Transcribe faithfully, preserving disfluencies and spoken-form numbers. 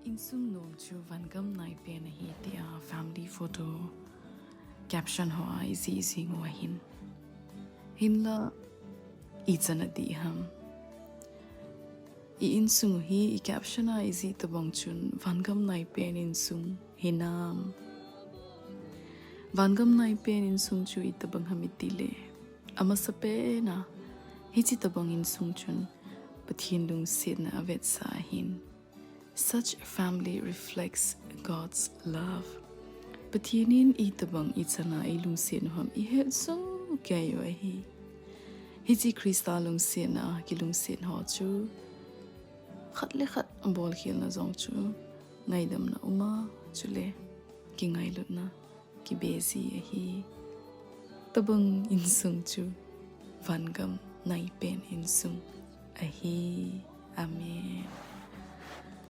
Insung nom chu vangam naipen ahi tia family photo caption hoa ijih jing u ahin. Hinla ichan adih ham? I insung hi i caption a ijih tabang chun vangam naipen insung hinam? Vangam naipen insung chu itabang ham itile, amasapen a hiche tabang insung chun Pathen lungsetna avetsah ahin. Such a family reflects God's love. Pathen in itabang ichan a eilungset u ham ihet soh kei u ahi. Hiche Christa lungsetna a kilungset ho chu khat le khat abolkhelna jong chu ngaidamna uma, chule kingailutna kibe ji ahi. Tabang insung chu vangam naipen insung ahi. Amen.